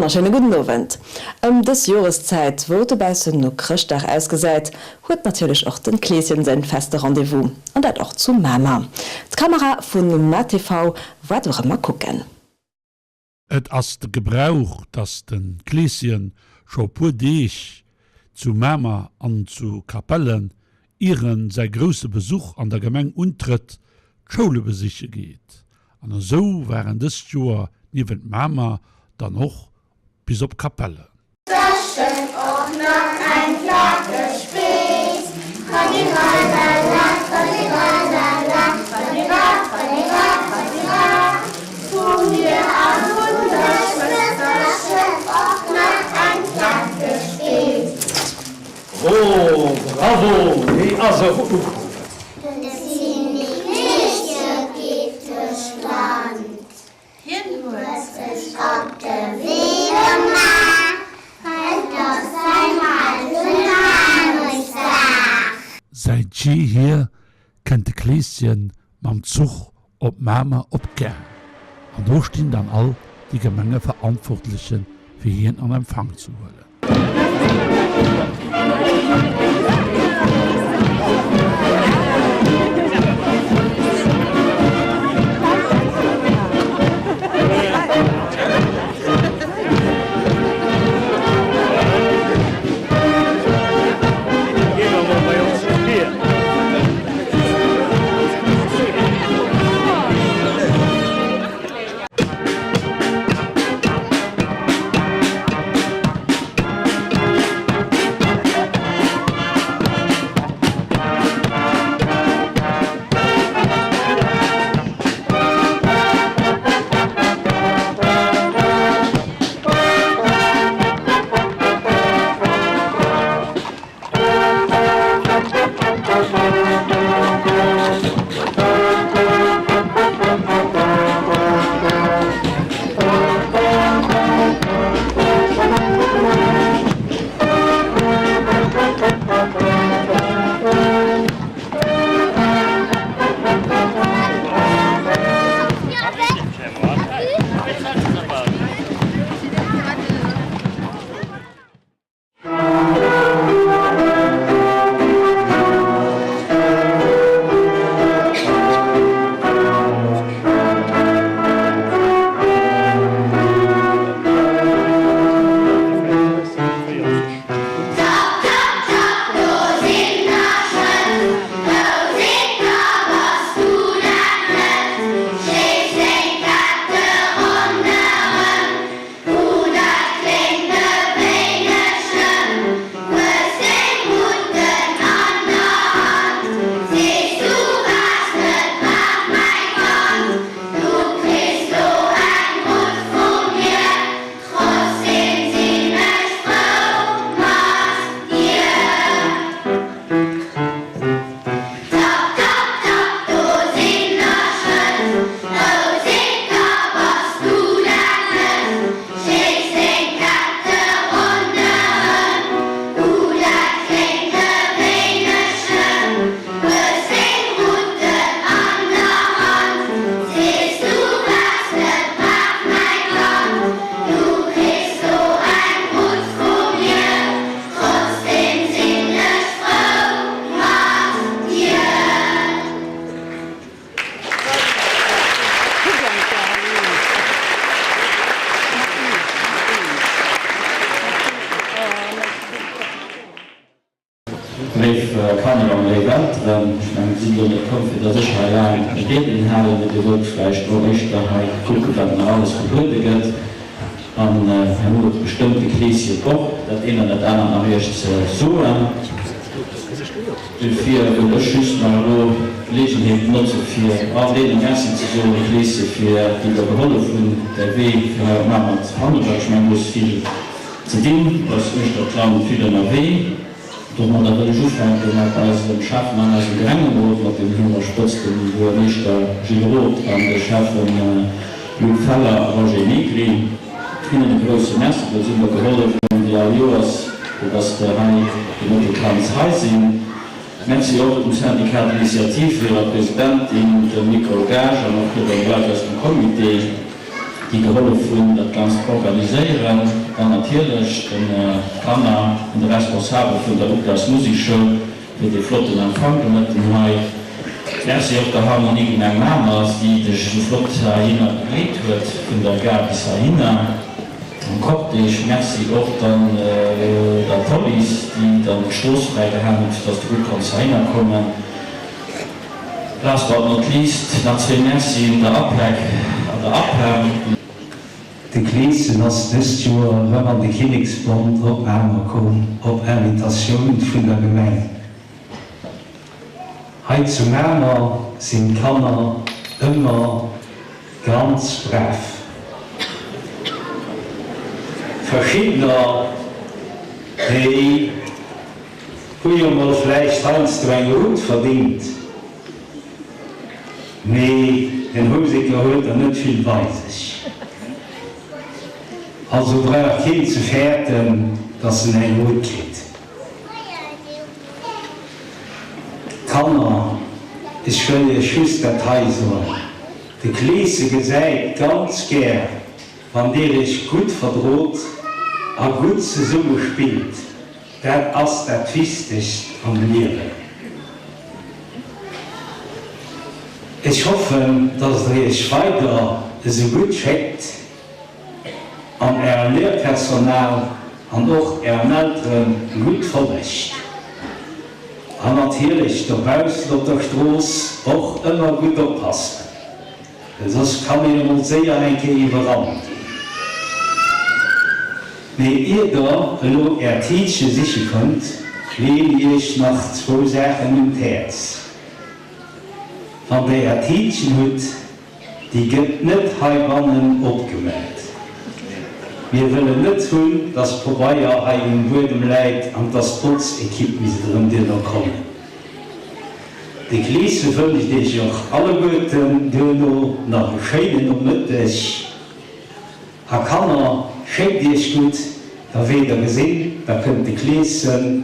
Wonnerschéine gudden Owend. Ëm dës Joreszäit, wou et dobaussen no Chrëschtdag ausgesäit, huet natierlech och den Kleeschen säin feste Rendez-vous, an dat och zu Mamer. D'Kamera vun MaTV war do rëm a kucken. Et ass de Gebrauch, dass de Kleeschen scho e puer Deeg zu Mamer an zu Capellen, ier en säi grousse Besuch an der Gemeng untrëtt, d'Schoule besiche geet. An esou war en dëst Joer niewent Mamer dann och bis op Capellen. Zwëschen och nach eng plakeg Bees. Traliralala, traliralala, tralira, tralira, tralira. Vu mir a vun der Schwësterchen och nach eng plakeg Bees. Oh bravo, déi ass och ukomm. Den Zimmi Kleeschen geet duerch d'Land. Hien huet sech op de Wee gemaach, well 't ass säin hellegen Heemechtsdag. Säit jeehier kënnt de Kleeschen mam Zuch op Mamer op d'Gare an do stinn dann all déi Gemengeverantwortleche fir hien an Empfang ze huelen. Zapp, zapp, zapp, do sinn der Schrëtt, Wou sinn der, bass du dat net? Schleef deng Kette ronderëm, Hu dat kléngt e wéineg schlëmm, Hues deng Rutten an der Hand, Sees du waars net brav, mäi Kand, Du kriss lo eng Rutt vu mir, Trotzdem sinn ech frou mat dir. Zapp, zapp, zapp, do sinn der Schrëtt. Oh Sicker, bass du dat net? Schleefs deng Kette ronderëm. Hu dat kléngt e wéineg schlëmm. Hues deng Rutten an der Hand. Sees du waars net brav, mäi Kand. Du kriss lo eng Rutt vu mir. Trotzdem sinn ech frou mat dir. Léif Kanner an léif Elteren, ech mengen, dir sidd elo net komm, fir dass ech hei laang Rieden halen, mee dir wëllt vläicht och éischter hei kucken, wat nach alles gebuede gëtt. An herno huet bestëmmt de Kleeschen och dat eent an dat anert nach Iech ze soen. Dofir wëll ech just nach elo d'Geleegenheet notze fir all deene Merci ze soen, Kleeschen, fir déi der gehollef hunn, däi Wee fir hei op Mamer ze fannen, well ech mengen, du hues vill ze dinn, bass uechter d'Land vill ënnerwee. Domadder wëll ech ufänke mat eisem Schäffen an eisem Gemengerot, mat deem hirer Spëtzt dem Buergermeeschter Gilles Roth an de Schäffen Luc Feller a Roger Negri. Hinnen e grousse Merci, well si mer gehollef hunn, wéi all Joers, fir dass der hei de Mëtte kanns hei sinn. Merci och dem Syndicat d'Initiative, hirer Presidentin, dem Nicole Gage an och hire Leit aus dem Comité. Déi gehollef hunn dat Ganzt organiséieren. Dann natierlech de Kanner an de Responsabel vun der UGDAS Musikschoul fir dee flotten Empfang de Mëtten hei. Merci och der Harmonie Gemeng Mamer, déi dech esou flott heihinner begleet huet, vun der Gare bis heihinner am Cortège. Merci och dann der Police, déi dann d'Strooss fräi gehalen huet, fir dass de gutt konns heihinner kommen. Last but not least nach zwee Mercien der APEG an der APEM. De Kleeschen ass dëst Joer erëm an de Kinneksbond op Mamer komm, op Invitatioun vun der Gemeng. Hei zu Mamer sinn d'Kanner ëmmer ganz brav. Verschiddener, déi Hu jo mol vläicht heiansdo eng Rutt verdingt, mee en Houseker huet der net vill bei sech. Also brauch keen ze fäerten, dass en eng Rutt kritt. Kanner, ech wëll iech just dat hei soen, De Kleese gesäit ganz gär, wann dir iech gutt verdrot a gutt zesumme spillt. Dat ass dat Wichtegst am Liewen. Ech hoffen, dass der iech weider esou gutt schéckt an Är Léierpersonal an och Ären Eltere gutt follegt. An natierlech dobaussen op der Strooss och ëmmer gutt oppassen. Well soss kann een emol séier eng Kéier iwwerrannt ginn. Mee ier der elo är Tiitche siche kommt, leeën iech nach zwou Saachen un d'Häerz. Wann der är Tiitchen hutt, déi gëtt net heibannen opgemat. Mir wëllen net hunn, dass Pobeier hei um Buedem läit an dass d'Botzequipe misst erëm duerno kommen. De Kleesche wënscht iech och alleguerten duerno nach e schéinen Nomëtteg. A Kanner, schéckt iech gutt, da wéi der gesinn, da kënnt de Kleeschen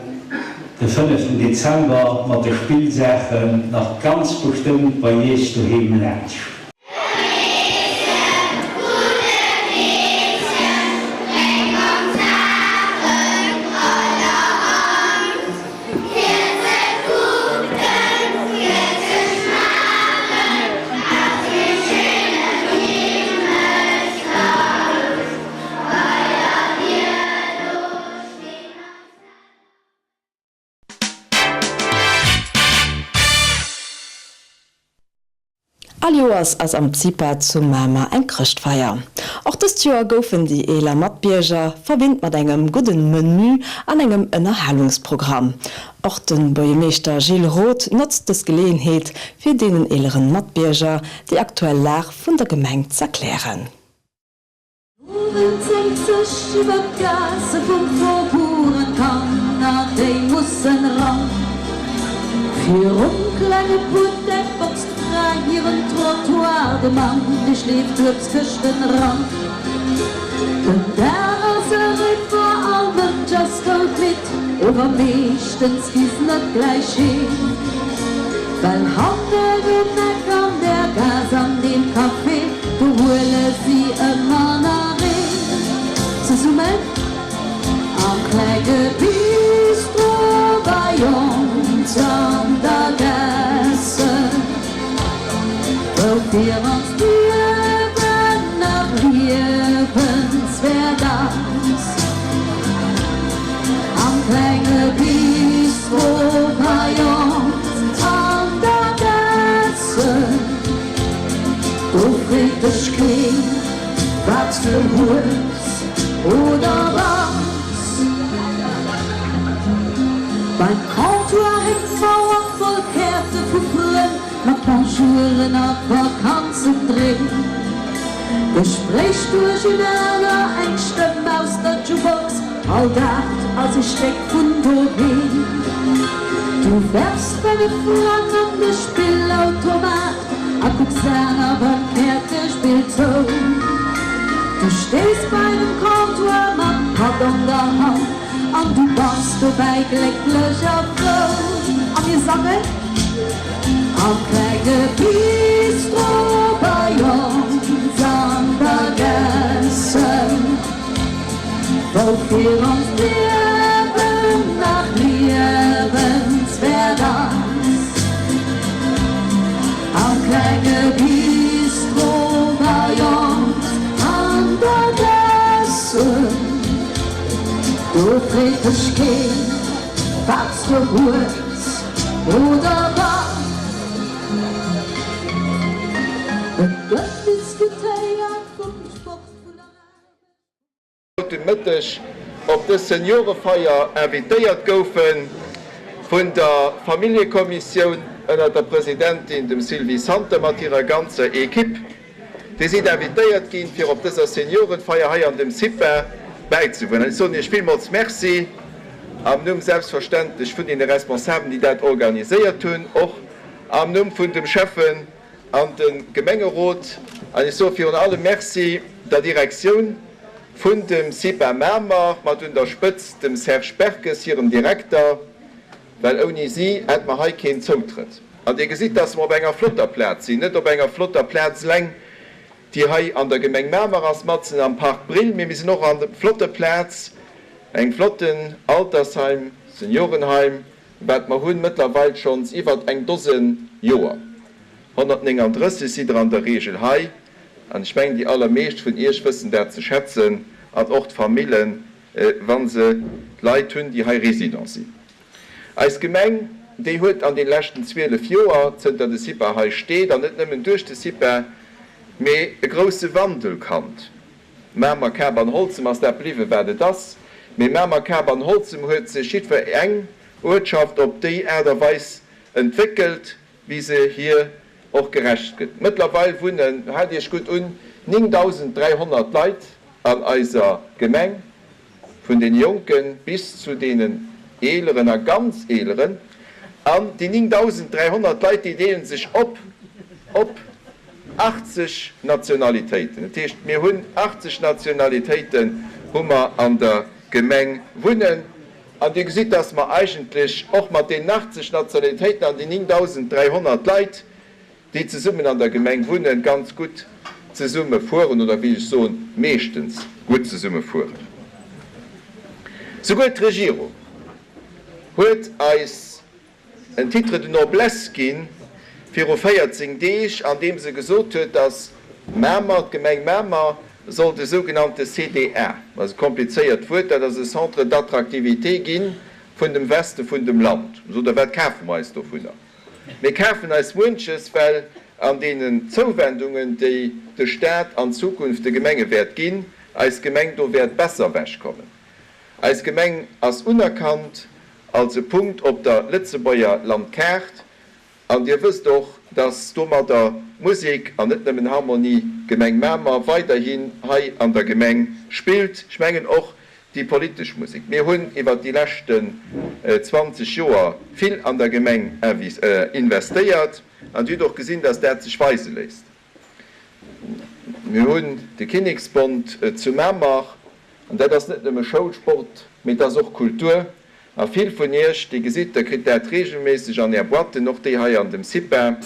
de fënneften Dezember mat de Spillsaachen nach ganz bestëmmt bei iech doheem laanscht. All Joers ass am CIPA zu Mamer eng Chrëschtfeier. Och dëst Joer goufen déi eeler Matbierger verwinnt mat engem gudden Menü an engem Ënnerhalungsprogramm. Och de Buergermeeschter Gilles Roth notzt dës Geleeënheet fir deenen eeleren Matbierger déi aktuell Lag vun der Gemeng z'erklären. Owend zéngt sech iwwer d'Gaasse vum Faubourg an d'Kanner déi mussen ran. Virum klenge Buttek botzt d'Fra hiren Trottoir, de Mann dee schleeft d'Uebstkëschten ran. Den Dag ass eriwwer, all Mënsch ass doudmidd, ower meeschtens gi s net gläich heem, well hannen um Eck an der Gaass an deem Café, do huele si ëmmer nach een. Zesummen am klenge Bistro bei ons an der Gaasse, wou fir ons d'Liewen nach liewenswäert ass. Am klenge Bistro bei ons an der Gaasse, do freet dech keen, wat s de hues oder bass. Beim Comptoir hänkt d'Mauer voll Käerte vu Frënn mat Bonjouren a Vakanzendreem. Gespréich duerchenaner, eng Stëmm aus der Jukebox, All dat ass e Stéck vun doheem. Du werfs 5 Frang an de Spillautomat a kucks aner beim Käertespill zou. Du stéis bei dem Comptoir mam Patt an der Hand an du bass dobäi glécklech a frou. A mir sangen am klenge Bistro bei ons an der Gare. Fir ons d'Liewen nach liewenswäert ass. Am klenge Bistro bei ons an der Gässel, do freet dech keen, wat s de hues oder bass. Et gëtt diskutéiert vum Sport, vun der Aarbecht. Haut de Mëtteg op dës Seniorefeier invitéiert goufe vun der Familljekommissioun ënnert der Presidentin, dem Sylvie Santer mat hirer ganzer Equipe. Dir sidd invitéiert ginn, fir op dëser Seniorenfeier hei an dem CIPA bäizewunnen. Ech soen Iech villmools Merci, am Numm selbstverständlech vun deene Responsabelen, déi dat organiséiert hunn, och am Numm vun dem Schäffen an de Gemengerot an ech soe virun allem Merci der Direktioun vun dem CIPA Mamer mat un der Spëtzt dem Serge Berkes, hirem Direkter, well ouni si hätt mer hei keen Zoutrëtt. An Dir gesitt, dass mer op enger flotter Plaz sinn, net op enger flotter Plaz eleng, déi hei an der Gemeng Mamer ass, matzen am Park Brill, mee mir sinn och an flotter Plaz, engem flotten Altersheim, Seniorenheim, Wat mer hunn mëttlerweil schonns iwwert eng Dosen Joer. 139 sidd der an der Regel hei, an ech mengen déi allermeescht vun Iech wëssen dat ze schätzen, an och d'Famillen, wa se Leit hunn, déi hei Résident sinn. Eis Gemeng, déi huet an de leschten 12 Joer, zënter de CIPA hei steet, an net nëmmen duerch de CIPA, mee e grousse Wandel kannt. Mamer, Kap an Holzem ass dat bliwwen, wat et ass. Mee Mamer, Kap an Holzem huet sech jiddwer eng Uertschaft op déi Aart a Weis entwéckelt, wéi se hir och gerecht gëtt. Mëttlerweil wunnen, haalt Iech gutt un, 9.300 Leit an eiser Gemeng. Vun den Jonken bis zu deenen Eeleren a ganz Eeleren. An déi 9.300 Leit, déi deelen sech op op 80 Nationalitéiten. Dat heescht, mir hunn 80 Nationalitéiten hu mer an der Gemeng wunnen. An Dir gesitt, dass mer eigentlech och mat deenen 80 Nationalitéiten an den 9.300 Leit, déi zesummen an der Gemeng wunnen, ganz gutt zesumme fueren, oder wéi ech soen, meeschtens gutt zesumme fueren. Souguer d'Regierung huet eis en Titre de noblesse gi viru 14 Deeg, an deem se gesot huet, dass Mamer, d'Gemeng Mamer sollt e sougenannte CDA, dat ass e komplizéiert Wuert, dat ass e Centre d'attractivité gi vun dem Weste vun dem Land. Sot Der, wat kafe mer eis dovunner? Mir kafen eis muenches, well an deenen Zouwendungen, déi de Stat an Zukunft de Gemenge wäert ginn, eis Gemeng do wäert besser ewechkommen. Eis Gemeng ass unerkannt als e Punkt op der Lëtzebuerger Landkaart. An Dir wësst och, dass domadder d'Musek, an net nëmmen Harmonie Gemeng Mamer, weiderhin hei an der Gemeng spillt. Ech mengen och Déi politesch Musek. Mir hunn iwwert déi leschten 20 Joer vill an der Gemeng investéiert an Dir hutt och gesinn, dass dat sech weise léisst. Mir hunn de Kinneksbond zu Mamer an dat ass net nëmme Schoul, Sport, mee et ass och Kultur. A vill vun Iech, Dir gesitt, Der kritt dat regelméisseg an Är Boîten, och déi hei an dem CIPA,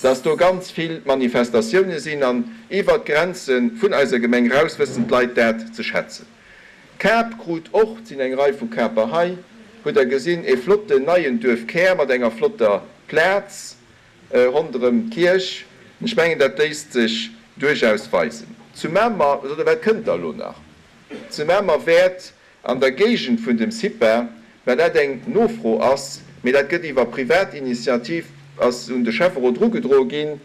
dass do ganz vill Manifestatioune sinn an iwwert d'Grenze vun eiser Gemeng raus wëssen d'Leit dat ze schätzen. Kap krut och, et sinn eng Rei vu Kaper hei, hutt Der gesinn, e flotten neien Duerfkär mat enger flotter Plaz ronderëm d'Kierch. Ech mengen, dat léisst sech duerchaus weisen. Zu Mamer, oder wat kënnt da elo nach? Zu Mamer wäert an der Géigend vun dem CIPA, well dat eng Nofro ass, mee dat gëtt iwwer Privatinitiativ, ass un de Schäfferot erugedroe ginn,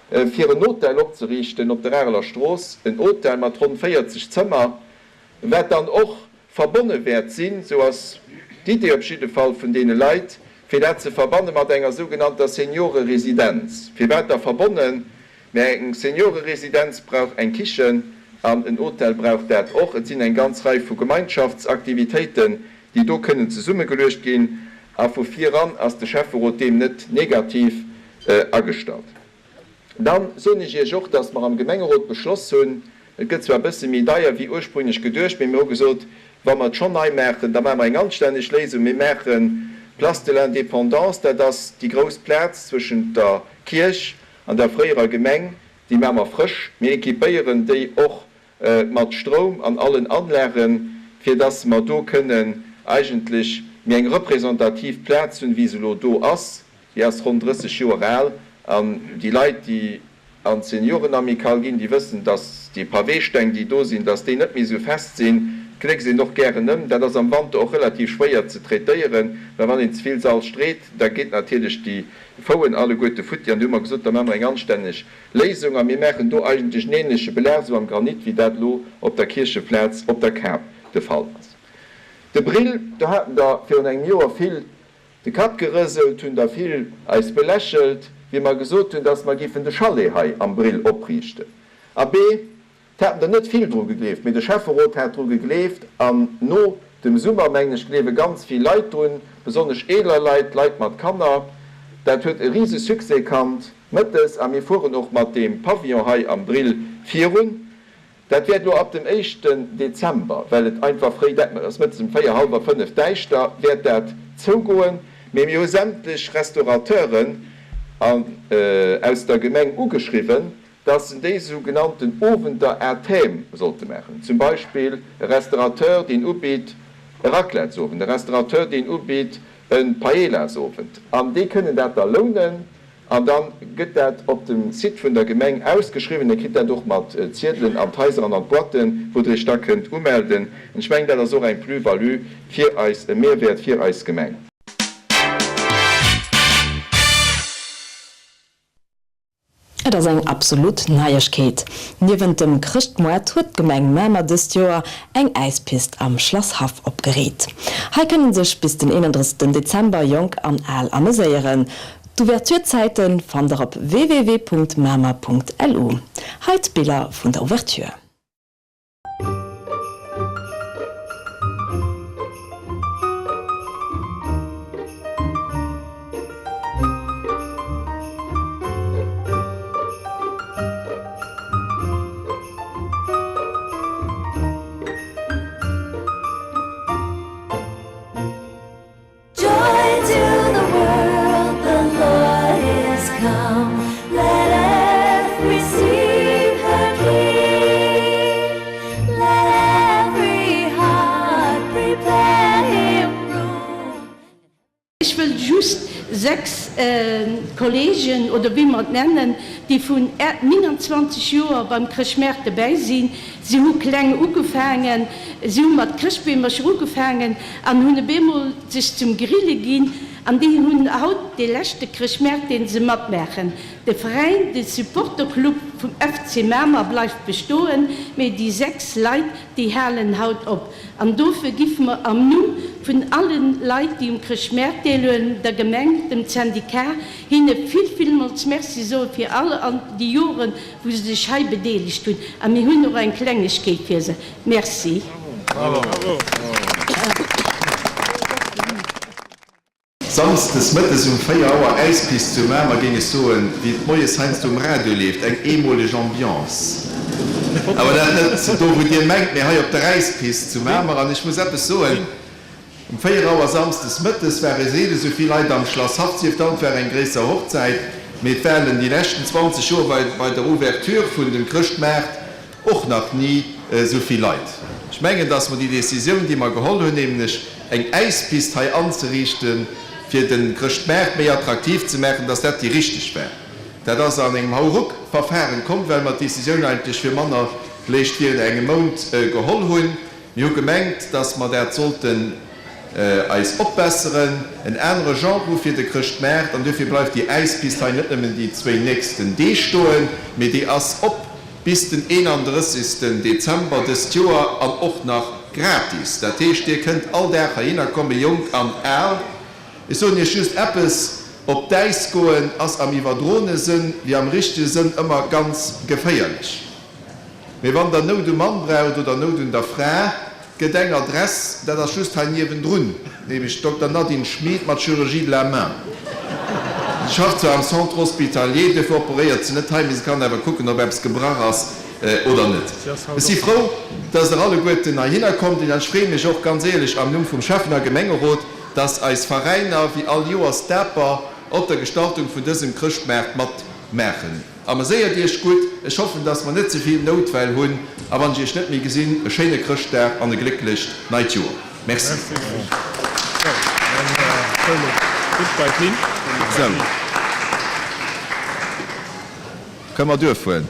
fir en Hotel opzeriichten op der Areler Strooss, en Hotel mat ronn 40 Zëmmer, wat dann och verbonne wäert sinn, esou ass d'Idee op jidde Fall vun deene Leit, fir dat ze verbanne mat enger sougenannter Senioreresidenz. Firwat da verbonnen? Mä eng Senioreresidenz brauch eng Kichen an en Hotel brauch dat och. Et sinn eng ganz Rei vu Gemeinschaftsaktivitéiten, déi do kënnen zesummegeluecht ginn. A vu viran ass de Schäfferot deem net negativ agestallt. Dann soen ech Iech och, dass mer am Gemengerot beschloss hunn, et gëtt zwar e bësse méi deier wéi ursprünglech geduecht, mee mir hu gesot, wa mer et schonn nei maachen, da maache mer eng anstänneg Léisung. Mir maachen d'Place de l'Indépendance, dat ass déi grouss Plaz zwëschent der Kierch an der fréierer Gemeng, déi maache mer frësch. Mir équipéieren déi och mat Stroum an allen Anlagen. Fir dass mer do kënnen eigentlech méi eng representativ Plaz hunn, wéi se elo do ass. Déi ass ronn 30 Joer al an déi Leit, déi an d'Seniorenamicale ginn, déi wëssen, dass déi Paweesteng, déi do sinn, dass déi net méi esou fest sinn. D'knéckst een och gären ëm. Dat ass am Wanter och relativ schwéier ze traitéieren, well wann een ze vill Salz street, da geet natierlech déi Fouen alleguerte futti. An du hu mer gesot, da maache mer eng anstänneg Léisung a mir maachen do eigentlech en ähnleche Belag esou am Granit, wéi dat elo op der Kiercheplaz op der Kap de Fall ass. De Brill, do haten der virun engem Joer vill de Kapp gerëselt, hunn der vill eis belächelt, wéi mer gesot hunn, dass mer géifen de Chalet hei am Brill opriichten. Abee, 't haten der net vill dru gegleeft, mee de Schäfferot hat dru gegleeft an no dem Summer, mengen ech, gleewe ganz vill Leit drun, besonnesch eeler Leit, Leit mat Kanner. Dat huet e rise Succès kannt mëttes a mir fueren och mat deem Pavillon hei am Brill virun. Dat wäert elo ab dem éischten Dezember, well et einfach fréi, et ass mëttes um 4, hallwer 5 däischter, wäert dat zougoen. Mee mir hu sämtlech Restaurateuren aus der Gemeng ugeschriwwen, dass en déi sou genannten Owender à thème sollte maachen, zum Beispill e Restaurateur, deen ubitt e Raclettesowend, e Restaurateur, deen ubitt e Paellasowend, an déi kënnen dat da lounen an da gëtt dat op dem Site vun der Gemeng ausgeschriwwen. Dir kritt dat och mat Ziedelen an d'Haiser an an d'Boîten, wou Der Iech da kënnt umelden. An ech mengen, dat ass och eng Plus-value fir eis, e Mehrwäert fir eis Gemeng. Et ass eng absolut Neiegkeet. Niewent dem Chrëschtmoart huet d'Gemeng Mamer dëst Joer eng Äispist am Schlasshaff opgeriit. Hei kënne sech bis den 31 Dezember Jonk an Al ameséieren. D'Ouverture-Zäite fannt der op www.mamer.lu. Hei d'Biller vun der Ouverture. Joy to the world, the Lord is come, Let earth receive her King, Let every heart prepare him room. Ech wëll just 6 Kollegen, oder wéi mer et nennen, déi vun 29 Joer beim Chrëschtmaart dobäi sinn. Si hu kleng ugefaangen, si hu mat Chrëschtbeemercher ugefaangen an hunn op eemol sech zum Grille ginn an déi hunn haut dee leschte Chrëschtmaart, dee se matmaachen. De Veräin, de Supporterclub vum FC Mamer bleift bestoen, mee déi 6 Leit, déi halen haut op. An dofir giffe mer am Numm vun alle Leit, déi um Chrëschtmaart deelhuelen, der Gemeng, dem Syndicat, hinne vill, villmools Merci soe fir all déi Joren, wou se sech hei bedeelegt hunn. A mir hunn och eng Klengegkeet fir se. Merci. Samsdes mëttes um 4 Auer Äispist zu Mamer, géing ech soen, wéi et moies heiansdo um Radio leeft, eng eemoleg Ambiance. Awer dat net do wou dir mengt, mee hei op der Äispist zu Mamer. An ech muss eppes soen, Um 4 Auer Samsdes mëttes ware seele sou vill Leit am Schlass Haff. Sief dann, et war eng gréisser Hochzäit, mee et waren déi leschten 20 Joer bei bei der Ouverture vun dem Chrëschtmaart och nach ni esou vill Leit. Ech mengen, dass mer déi Décisioun, déi mer geholl hunn, nämlech eng Äispist hei anzeriichten, fir de Chrëschtmaart méi attraktiv ze maachen, dass dat déi richteg war. Dat ass an engem Hauruck-Verfahren komm, well mer d'Décisioun eigentlech fir manner vléicht virun engem Mount geholl hunn. Mir hu gemengt, dass mer dat sollten eis opbesseren, en anere Genre hu fir de Chrëschtmaart. An duerfir bleift déi Äispist hei net nëmmen déi zwéin nächsten Deeg stoen, mee déi ass op bis den 31. Dezember dëst Joer an och nach gratis. Dat heescht, Dir kënnt all Dag heihinner kommen, jonk an al. Ech soen Iech just eppes, Op d'Äis goen ass am iwwerdroene Sënn wéi am richtege Sënn ëmmer ganz geféierlech. Mee wann der Nout um Mann braucht oder Nout un der Fra, gëtt eng Adress, dat ass just hei niewendrun, nämlech d'Dokter Nadine Schmid mat Chirurgie de la main. Si schafft zwar am Centre hospitalier, duerfir operéiert se net hei, mee se kann awer kucken, ob eppes gebrach ass oder net. Ech si frou, dass der alleguerten heihinner kommt an ech freeë mech och ganz éierlech am Numm vum Schäffen a Gemengerot, dass eis Veräiner wéi all Joers daper op der Gestaltung vun dësem Chrëschtmaart mat. maachen. Ameséiert Iech gutt, ech hoffen dass mer net ze vill Noutfäll hunn a wann ech Iech net méi gesinn, e schéine Chrëschtdag an e glécklecht neit Joer. Merci. Sou, kënne mer duerfueren?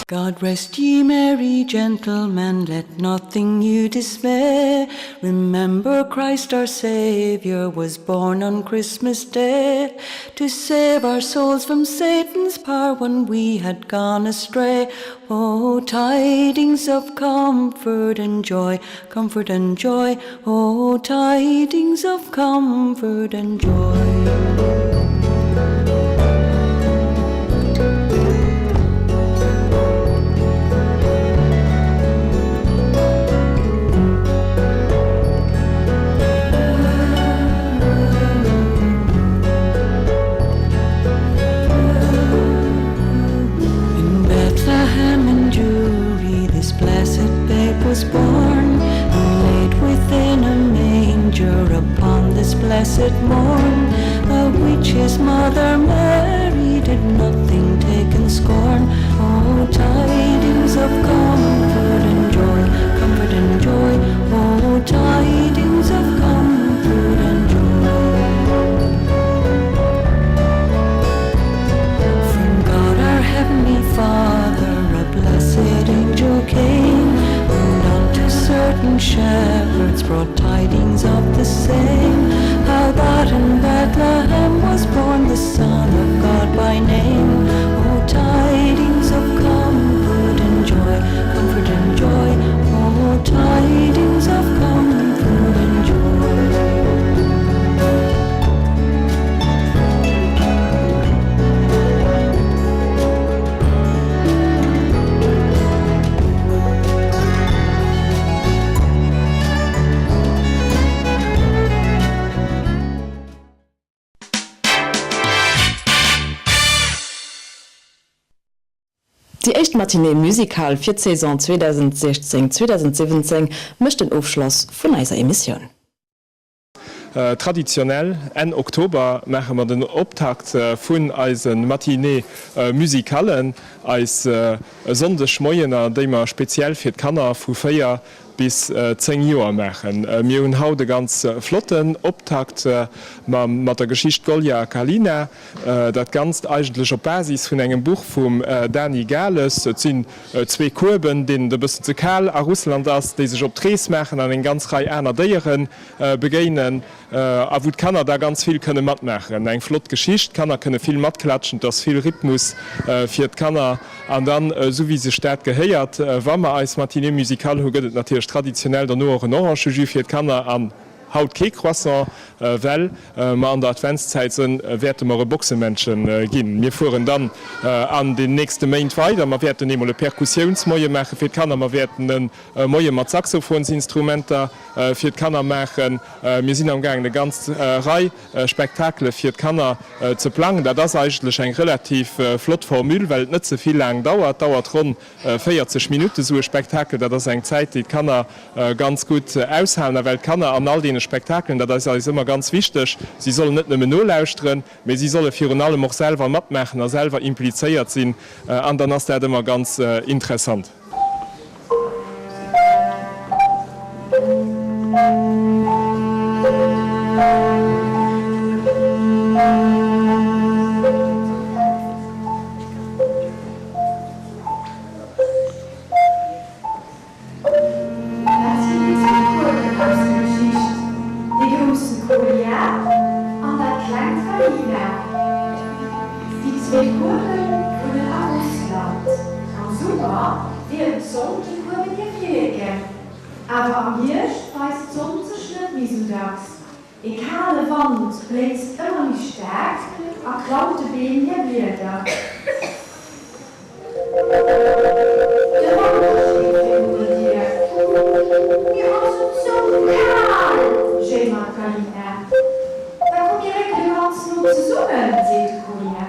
God rest ye merry gentlemen, let nothing you dismay, Remember Christ our Saviour was born on Christmas Day, To save our souls from Satan's power when we had gone astray. Oh, tidings of comfort and joy, comfort and joy, Oh, tidings of comfort and joy. In Bethlehem in Jewry this blessed babe was born And laid within a manger upon this blessed morn The which his mother Mary did nothing take in scorn Oh tidings of comfort and joy, comfort and joy Oh tidings of comfort and joy From God our heavenly Father a blessed angel came And unto certain shepherds brought tidings of the same How that in Bethlehem was born the Son of God by name Oh tidings of comfort and joy, comfort and joy Oh tidings of comfort and joy. Déi éischt Matinée musicale fir d'Saison 2016, 2017 mécht den Ofschloss vun eiser Emissioun. Traditionell Enn Oktober maache mer den Optakt vun eise Matinée musicallen, eis Sonndegmoiener, déi mer speziell fir d'Kanner vu 4 bis 10 Joer maachen. Mir hunn haut e ganz flotten Optakt mat der Geschicht Golja a Kalina. Dat Ganzt eigentlech op Basis vun engem Buch vum Dani Gales. Et sinn zwee Kueben, deenen et e bëssen ze kal a Russland ass, déi sech op d'Rees maachen an eng ganz Rei aner Déiere begéinen a wou d'Kanner da ganz vill kënne matmaachen. Eng flott Geschicht, d'Kanner kënne vill matklatschen, et ass vill Rhythmus fir d'Kanner. An dann, esou wéi sech dat gehéiert, wa mer eis Matinée musicale hu, gëtt et natierlech traditionell dono och en Orangejus fir d'Kanner an haut kee Croissant, well mer an der Adventszäit sënn, wäerte mer e Boxemännche ginn. Mir fueren dann an den nächste Méint weider. Mer wäerten eemol e Perkussiounsmoie maache fir d'Kanner, mer wäerten e Moie mat Saxophonsinstrumenter fir d'Kanner maachen. Mir sinn am gaangen e ganz Rei Spektakele fir d'Kanner ze plangen. Dat ass eigentlech eng relativ flott Formule, well et net ze vill laang dauert. Dauert ronn 40 Minutte sou e Spektakel. Dat ass eng Zäit, déi d'Kanner ganz gutt aushalen. A well d'Kanner an all deene Spektakelen, dat ass eis ëmmer ganz wichteg, si sollen net nëmmen nolauschteren, mee si solle virun allem och selwer matmaachen a selwer implizéiert sinn. An dann ass dat ëmmer ganz interessant. Dat sinn déi zwee Kueben aus der Geschicht, dee grousse Kolja an dat klengt Kalina. Déi zwee Kuebe wunnen a Russland. Am Summer wiermt d'Sonn de Kueben hir Flilleken, awer am Hierscht weist d'Sonn sech net méi sou dacks. E kale Wand bléist ëmmer méi staark a klaut de Beem hir Blieder. De Wanter steet virun der Dier. Mir ass et sou kal! jéimert d'Galina. Da komm mir réckele ganz no zesummen, seet de Kolja.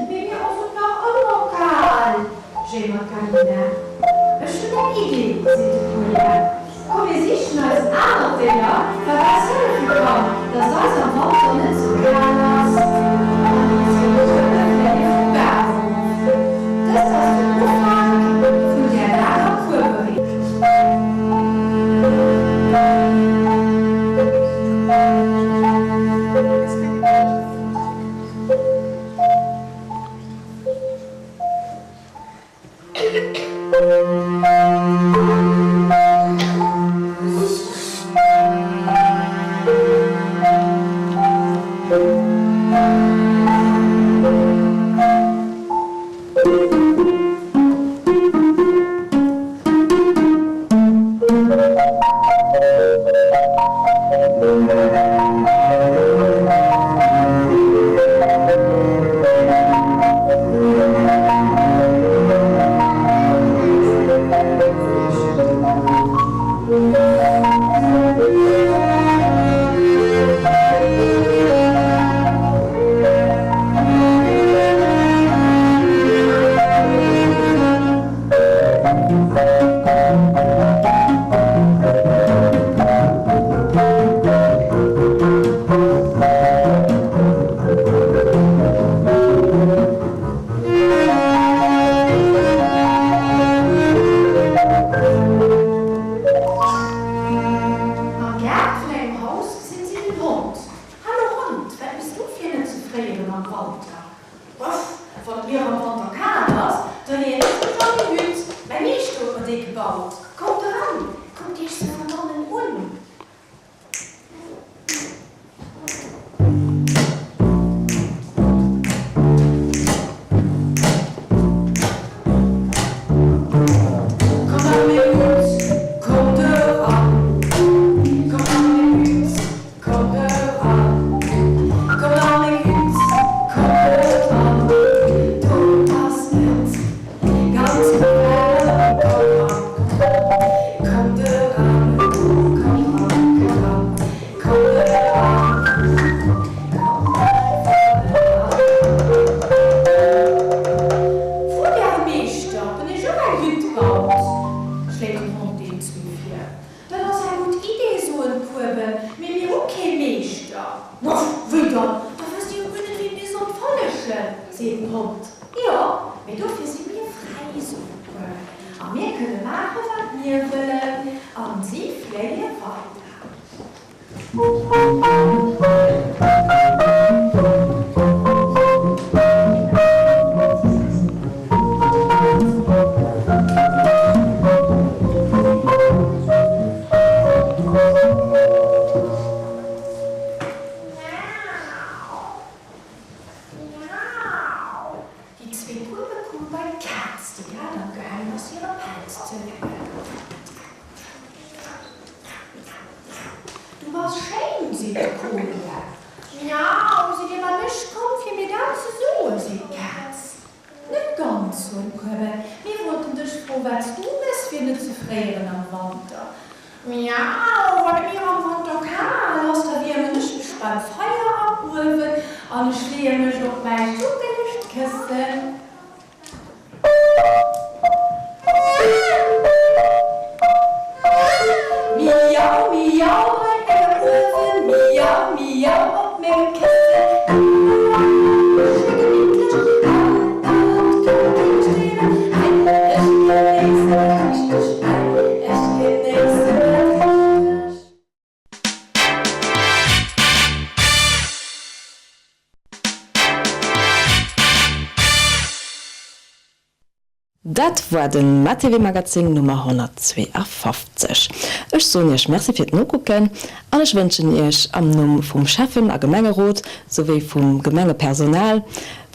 Mee mir ass et nach ëmmer kal, jéimert d'Galina. Ech hunn eng Idee, seet de Kolja. Komm mir sichen eis en anert Déier. dran, dass eis am Wanter net sou kal ass. An déi zwee Kuebe fléie vum Bam erof. Dëst ass den Ufank vun där laanger Kueberees. Am Gaart vun engem Haus gesinn si den Hond. Hallo Hond, wat mëss du fir net ze fréieren am Wanter? Wuff, wann et mir am Wanter kal ass, da leeën ech mech an déi Hütt. Mäi Meeschter huet mer déi gebaut. Kommt eran, kuckt iech se vun bannen un. Komm an meng Hütt, kommt eran. Komm an meng Hütt, kommt eran. Komm an meng Hütt, kommt eran. Do ass et ganz waarm. Komm ran, kommt eran. Komm ran, komm ran, kommt eran. Kommt einfach eran. Frot äre Meeschter, ob en iech och eng Hütt baut, schléit den Hond deenen zwou vir. Dat ass eng gutt Idee, soen d'Kueben, mee mir hu kee Meeschter. Wuff, wéi dann? Da wësst Dir jo guer net, wéi mir sollt follegen, seet den Hond. Jo, mee dofir si mir fräi, soen d'Kueben, a mir kënne maache wat mir wëllen. An si fléie weider. Déi zwee Kuebe komme bei d'Kaz, déi grad am gaangen ass, hire Pelz ze lecken. Du bass schéin, seet de Kolia. Miau, sidd Dir bei mech komm, fir mir dat ze soen? seet d'Kaz. Net ganz, soen d'Kueben, mir wollten dech froen, wat s du méchs, fir net ze fréieren am Wanter. Miau, wann et mir am Wanter kal ass, da wiermen ech mech beim Feier am Uewen an ech leeë mech op mäi schmuckelegt Këssen. Miau, miau bei engem Uewen, miau, miau op mengem Këssen. Ech gemittlech an d'Këppchen streemen ein, ech genéissen et richteg ein, ech genéissen et richteg. Dat war de MaTV Magazin Nummer 152. Ech soen Iech Merci fir d'Nokucken an ech wënschen Iech am Numm vum Schäffen a Gemengerot souwéi vum Gemengepersonal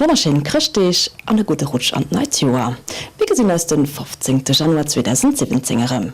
wonnerschéin Chrëschtdeeg an e gudde Rutsch an d'neit Joer. Mir gesinn eis den 15 Januar 2017 erëm.